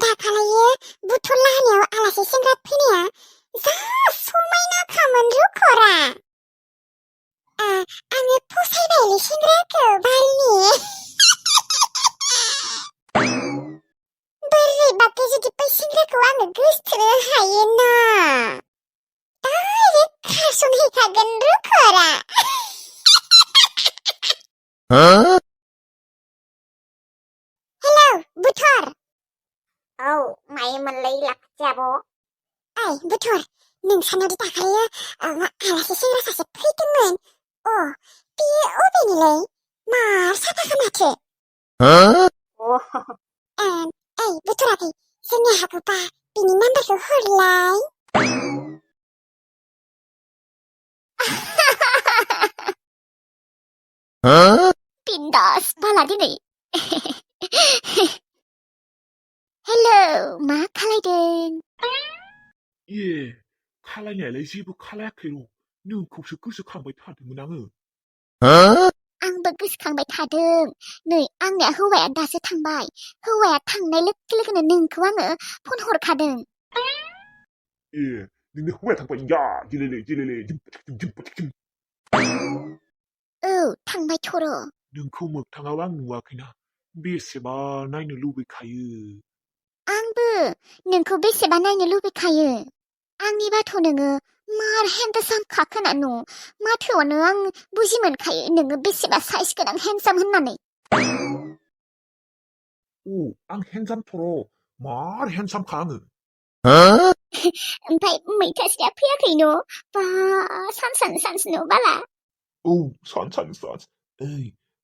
दाखालियो बुथुल लाहानियाव आलासि सेंग्रा फैनाया जा समायनाखामोन रुख'रा। आङो फसायबायलै सेंग्राखौ बालनि। बोरैबाथो जुदि बै सेंग्राखौ आङो गोसथोनो हायोना डाइरेक्ट खारसनहैखागोन रुख'रा। हेलौ बुथुर। औ मायोमोनलाय लाखियाब'? ओइ बुथुर, नोंसानाव दाखालियो आलासि सेंग्रा सासे फैदोंमोन। बेयो अबेनिलै? मार साफाखा माथो। ओइ बुथुराखै, जोंनि हागौबा बिनि नाम्बारखौ हरलाय। बिन्दास बाला दिनै। हेलौ, मा खालायदों? खालायनायालाय जेबो खालायाखै र', नोंखौसो गोसोखांबाय थादोंमोन आङो। आंबो गोसोखांबाय थादों। नै आंनिया हौवाया दासो थांबाय। हौवाया थांनाय लोगो लोगोनो नोंखौ आङो फन हरखादों। नोंनि हौवाया थांबाय? या गेलेले जिम। औ थांबायथ' र'। नोंखौ मोगथाङाव आं नुवाखैना, बेसेबा नायनो लुबैखायो। आंबो नोंखौ बेसेबा नायनो लुबैखायो। आंनिबाथ' नोङो मार हेन्डसाम खाखोना माथोआवनो आं बुजि मोनखायो नोङो बेसेबा साइज गोनां हेन्डसाम होननानै। आं हेन्डसामथ' र', मार हेन्डसामखा आङो। ओमफ्राय मैथासेया फैयाखै न'? बा सानसन बाला। सानस।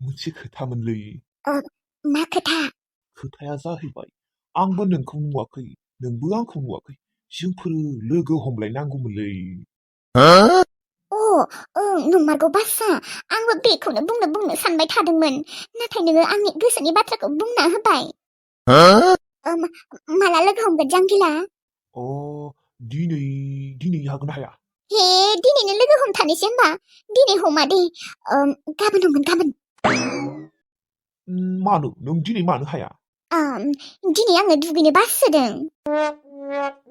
मोनसे खोथामोनलै। मा खोथा? खोथाया जाहैबाय, आंबो नोंखौ नुवाखै, नोंबो आंखौ नुवाखै। जोंफोरो लोगो हमलायनांगौमोनलै। नंमारगौ बासा। आंबो बेखौनो बुंनो सानबाय थादोंमोन। नाथाय नोङो आंनि गोसोनि बाथ्राखौ बुंना होबाय। माला लोगो हमगोन जांगिला? दिनै हागोन हाया? हे, दिनैनो लोगो हमथानोसै होमबा? दिनै हमा दे, गाबोन हमगोन गाबोन। मानो? नों दिनै मानो हाया? दिनै आङो दुगैनो बासोदों।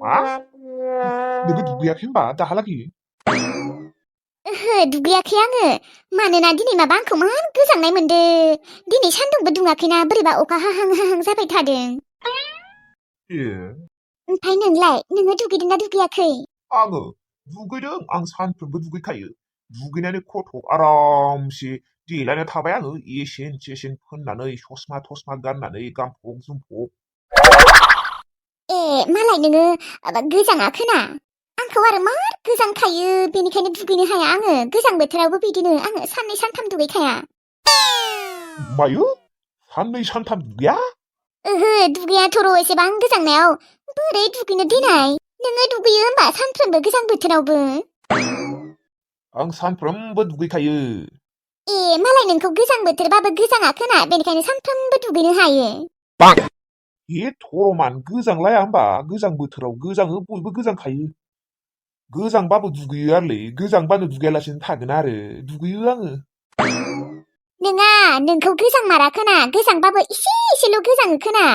मा? नोङो दुगैयाखै होमबा दाहालागि? ओहो, दुगैयाखै आङो। मानोना दिनै माबा आंखौ मार गोजांनाय मोनदों। दिनै सान्दुंबो दुङाखैना, बोरैबा अखा हाहां जाबाय थादों। ओमफ्राय नोङो दुगैदोंना दुगैयाखै? आङो दुगैदों। आं सानफ्रोमबो दुगैखायो। दुगैनानै खथ' आरामसे देलायना थाबाय आङो, एसेन फोननानै, ससमा गाननानै, गानफब जोमफब। मालाय नोङो गोजाङाखैना? आंखौ आरो मार गोजांखायो, बेनिखायनो दुगैनो हाया आङो। गोजां बोथोरावबो बिदिनो, आङो 2-3 दुगैखाया। मायो? 2-3 दुगैया? ओहो, दुगैयाथ' र', एसेबां गोजांनायाव बोरै दुगैनो देनाय? नोङो दुगैयो होमबा सानफ्रोमबो गोजां बोथोरावबो? आं सानफ्रोमबो दुगैखायो। मालाय नोंखौ गोजां बोथोरबाबो गोजाङाखैना, बेनिखायनो सानफ्रोमबो दुगैनो हायो। थरमान गोजांलाया होमबा? गोजां बोथोराव गोजाङो, बयबो गोजांखायो। गोजांबाबो दुगैयो आरोलै, गोजांबानो दुगैयालासिनो थागोन आरो। दुगैयो आङो। नोङा, नोंखौ गोजांमाराखैना, गोजांबाबो एसेल' गोजाङो खोना।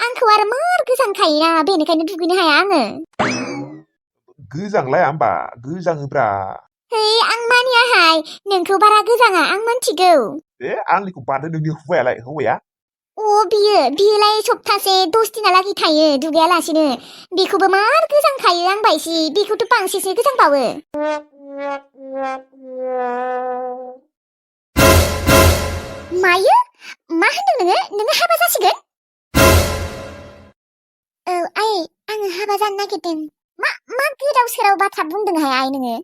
आंखौ आरो मार गोजांखायोना, बेनिखायनो दुगैनो हाया आङो। गोजांलाया होमबा? गोजाङोब्रा। आं मानियाहाय, नोंखौ बारा गोजाङा, आं मोनथिगौ। आंनिखौ बादो, नोंनि हौवाया? बियोलाय सप्तासे 10 दिनालागै थायो दुगैयालासिनो। बेखौबो मार गोजांखायो आं बायसि, बेखौथ' बांसिनसो गोजांबावो। मायो? मा होनदों नोङो हाबा जासिगोन? औ आइ, आङो हाबा जानो नागिरदों। मा गोदाव सोराव बाथ्रा बुंदोंहाय आइ नोङो?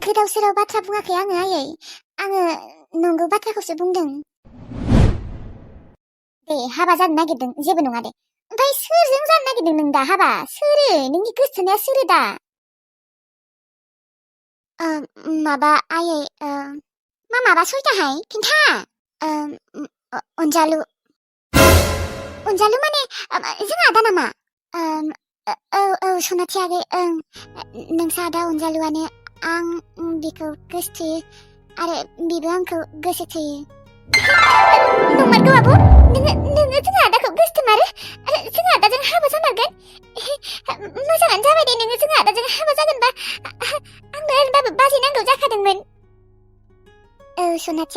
गोदाव सोराव बाथ्रा बुङाखै आङो आयै। आङो नंगौ बाथ्राखौसो बुंदों। दे, हाबा जानो नागिरदों, जेबो नङा दे। ओमफ्राय सोरजों जानो नागिरदों नों दा हाबा? सोरो? नोंनि गोसथोनाया सोरो दा? माबा आयै, मा माबा सयथाहाय खिन्था। अनजालु माने जोंहा आदा नामा? औ सनाथि आगै, नोंसा आदा अनजालुआनो। आं बिखौ गोसोथोयो आरो बिबो आंखौ गोसोथोयो। नंमारगौ आब'? नोङो जोंहा आदाखौ गोसोथोमारो?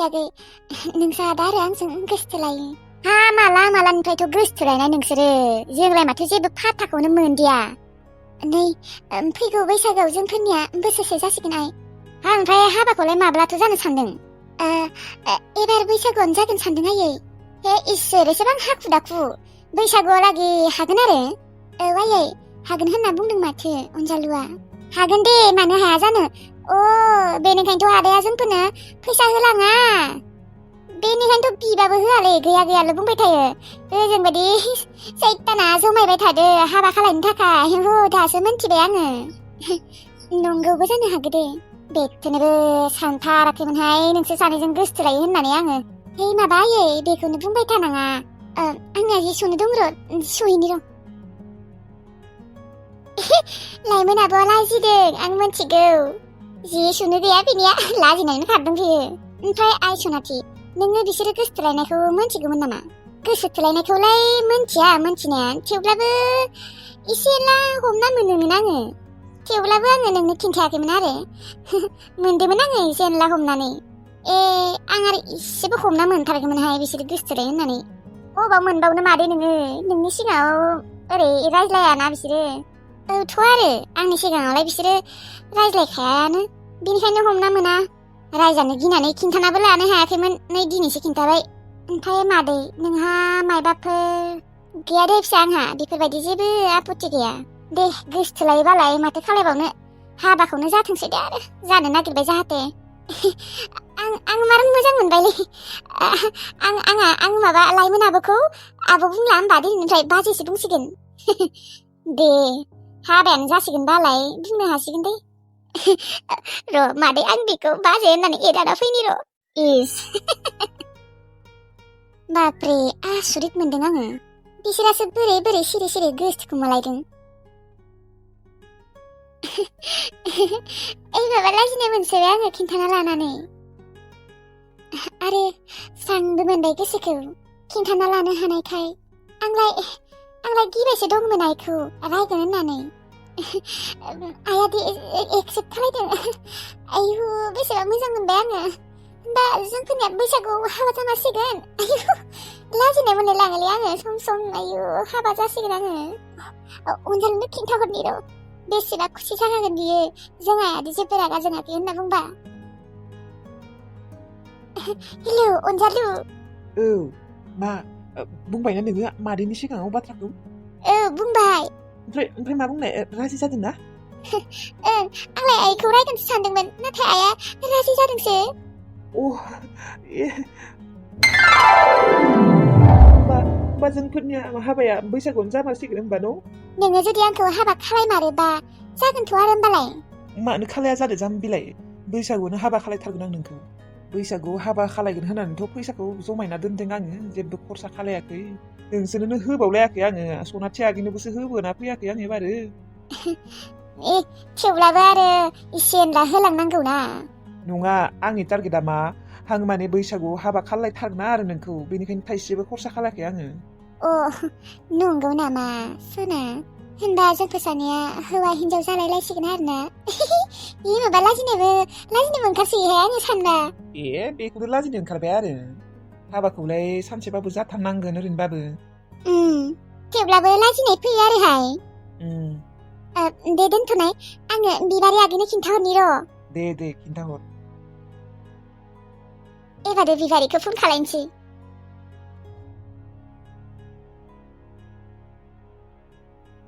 बागै नोंसा दा आरो आंजों गोसोथोलायो हा मालानिफ्रायथ' गोसोथोलायनाय नोंसोरो जोंलाय माथो जेबो फाथाखौनो मोनदिया नै फैगौ बैसागोआव जोंफोरनिया बोसोरसे जासिगोन आइ हा ओमफ्राय हाबाखौलाय माब्लाथो जानो सानदों एबार बैसागुआवनो जागोन सानदों आयै हे इसोर एसेबां हाखु दाखु बैसागुआवलागै हागोन आरो आयै हागोन होनना बुंदों माथो अनजालुआ हागोन दे मानो हाया जानो बेनिखायनोथ' आदाया जोंफोरनो फैसा होलाङा बेनिखायनोथ' बिबाबो होआलै गैयाल' बुंबाय थायो ओजोंबायदि सैताना जमायबाय थादो हाबा खालायनो थाखाय दासो मोनथिबाय आङो नंगौबो जानो हागौ दे बेखौनोबो सानथाराखैमोनहाय नोंसोर सानैजों गोसोथोलायो होननानै आङो हे माबा आयै बेखौनो बुंबाय थानाङा आंना जि सुनो दं र' सुहैनि र' लाइमोन आब'आ लाजिदों आं मोनथिगौ जि सुनो गैया बिनिया लाजिनायनो खारदों बियो ओमफ्राय आइ सनाथि नोङो बिसोरो गोसोथोलायनायखौ मोनथिगौमोन नामा गोसोथोलायनायखौलाय मोनथिया मोनथिनाया थेवब्लाबो एसे एला हमना मोनोमोन आङो थेवब्लाबो आङो नोंनो खिन्थायाखैमोन आरो मोनदोंमोन आङो एसे एनला हमनानै आं आरो एसेबो हमना मोनथाराखैमोनहाय बिसोरो गोसोथोलायो होननानै अबाव मोनबावनो मादे नोङो नोंनि सिगाङाव ओरै रायज्लायाना बिसोरो थ' आरो आंनि सिगाङावलाय बिसोरो रायज्लायखायानो बिनिखायनो हमना मोना रायजानो गिनानै खिन्थानाबो लानो हायाखैमोन नै दिनैसो खिन्थाबाय ओमफ्राय मादै नोंहा मायबाफोर गैया दे फिसा आंहा बेफोरबायदि जेबो आपत्ति गैया दे गोसोथोलायोबालाय माथो खालायबावनो हाबाखौनो जाथोंसै दे आरो जानो नागिरबाय जाहाथे आं मार मोजां मोनबायलै आं माबा लाइमोन आब'खौ आब' बुंला होनबा दिनैनिफ्राय बाजैसो बुंसिगोन दे हाबायानो जासिगोनबालाय बुंनो हासिगोन दे र' मादै आं बेखौ बाजै होननानै एदाना फैनि र' इस बाप्रे आसुरित मोनदों आङो बिसोरासो बोरै सिरि सिरि गोसोखोमालायदों माबा लाजिनाय मोनसोबाय आङो खिन्थाना लानानै आरो स्रांबो मोनबाय गोसोखौ खिन्थाना लानो हानायखाय आंलाय गिबायसो दंमोन आइखौ रायगोन होननानै आइयादि एक्सेप्ट खालायदों आयु बेसेबा मोजां मोनबाय आङो दा जोंफोरनिया बैसागुआव हाबा जामारसिगोन आयु लाजिनाय मोनलायलाङोलै आङो सम आयु हाबा जासिगोन आङो अनजालुनो खिन्थाहरनि र' बेसेबा खुसि जाखागोन बियो जों आइयादि जेबो रागा जोङाखै होनना बुंबा हेलौ अनजालु मा बुंबायना नोङो मादैनि सिगाङाव बाथ्राखौ बुंबाय ओमफ्राय मा बुंनाय राजि जादोंना आंलाय आइखौ रायगोनसो सानदोंमोन नाथाय आइया राजि जादोंसो होमबा जोंफोरनिया हाबाया बैसागुआवनो जामारसिगोन होमबा न' नोङो जुदि आंखौ हाबा खालायमारोबा जागोनथ' आरो होमबालाय मानो खालाया जादो जाम्बिलाय बैसागुआवनो हाबा खालायथारगोन आं नोंखौ बैसागुआव हाबा खालायगोन होननानैथ' फैसाखौ जमायना दोनदों आङो जेबो खरसा खालायाखै नोंसोरनो होबावलायाखै आङो सनाथि आगैनोबोसो होबोना फैयाखै आं एबारो थेवब्लाबो आरो एसे एनला होलांनांगौ ना नङा आंनि टारगेटआ मा आं माने बैसागुआव हाबा खालायथारगोन आरो नोंखौ बेनिखायनो थाइसेबो खरसा खालायाखै आङो नंगौ नामा सना होनबा जोंफोर सानैया हौवा हिनजाव जालायलायसिगोन आरो ना माबा लाजिनोबो ओंखारसैहाय आङो सानबा बेखौथ' लाजिनो ओंखारबाय आरो हाबाखौलाय सानसेबाबो जाथारनांगोन ओरैनोबाबो थेवब्लाबो लाजिनाय फैयो आरोहाय दे दोनथ'नाय आङो बिबारि आगैनो खिन्थाहरनि र' दे खिन्थाहर एबारो बिबारिखौ फन खालायनोसै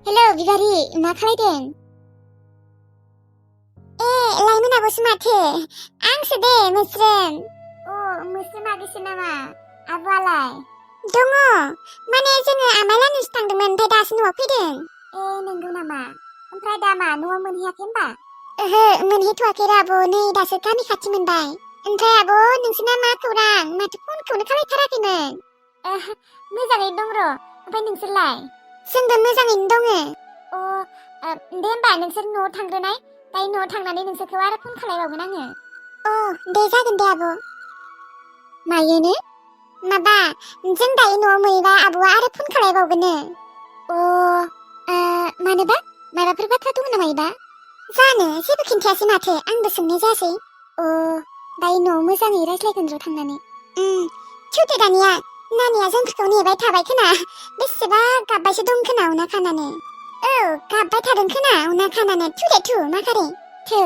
हेलौ बिबारि मा खालायदों लाइमोन आब'सो माथो आंसो दे मोस्रोम मोस्रोम आगैसो नामा आब'आलाय दङ माने जोङो आमाइलानिसो थांदोंमोन ओमफ्राय दासो न'आव फैदों नंगौ नामा ओमफ्राय दा मा न'आव मोनहैयाखै होमबा ओहो मोनहैथ'वाखै र' आब' नै दासो गामि खाथि मोनबाय ओमफ्राय आब' नोंसोरना मा खौरां माथो फनखौनो खालायथाराखैमोन मोजाङै दं र' ओमफ्राय नोंसोरलाय जोंबो मोजाङैनो दङ दे होमबा नोंसोर न'आव थांग्रोनाय दायो न'आव थांनानै नोंसोरखौ आरो फन खालायबावगोन आङो दे जागोन दे आब' मायोनो माबा जों दायो न'आव मोनहैबा आब'आ आरो फन खालायबावगोननो मानोबा माबाफोर बाथ्रा दङ नामा एबा जानो जेबो खिन्थायासै माथो आंबो सोंनाय जायासै दायो न'आव मोजाङै रायज्लायगोन र' थांनानै थुदो दानिया नानिया जोंफोरखौ नेबाय थाबाय खोना बेसेबा गाबबायसो दं खोना उना खानानै गाबबाय थादों खोना उना खानानै थुदो मा खारै थौ